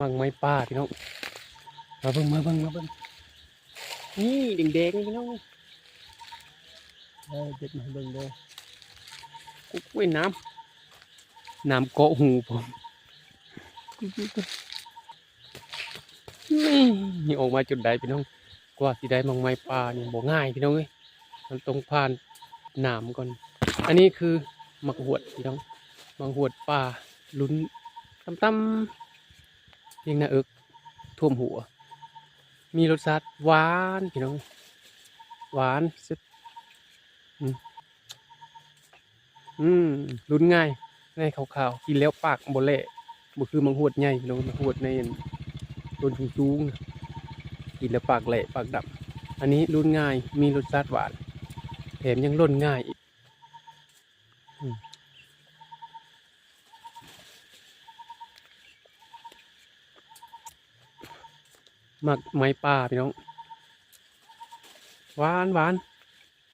ໝາກໄມ້ປ່າພີ່ນ້ອງ ມາເບິ່ງ ມາເບິ່ງ ມາເບິ່ງ ນີ້ແດງໆ ນີ້ພີ່ນ້ອງ ເອີ ເດັດມາໃຫ້ເບິ່ງເດີ ໂອ້ຍ ນ້ຳ ນ້ຳເກາະຫູພ້ອມ ນີ້ ນີ້ອອກມາຈົນໄດ້ພີ່ນ້ອງ ກວ່າຊິໄດ້ໝາກໄມ້ປ່ານີ້ບໍ່ງ່າຍພີ່ນ້ອງເອີຍ ມັນຕ້ອງຜ່ານນ້ຳກ່ອນ ອັນນີ້ຄືໝາກຫວດພີ່ນ້ອງ ໝາກຫວດປ່າລຸ້ນຕ່ຳໆ ພຽງໜ້າເອິກ ຖ້ວມຫົວ ມີລົດຊາດຫວານພີ່ນ້ອງ ຫວານສຸດ ອືມ ອືມ ລຸ້ນງ່າຍ ໃນຂາວໆ ກິນແລ້ວປາກບໍ່ແຫຼະ ບໍ່ຄືໝາກຫວດໃຫຍ່ພີ່ນ້ອງ ໝາກຫວດໃນອັນ ຕົ້ນສູງໆ ກິນແລ້ວປາກແຫຼະປາກດຳ ອັນນີ້ລຸ້ນງ່າຍ ມີລົດຊາດຫວານ ແຖມຍັງຫຼົ່ນງ່າຍອີກ ອືມ ໝາກໄມ້ປ່າພີ່ນ້ອງ ຫວານໆ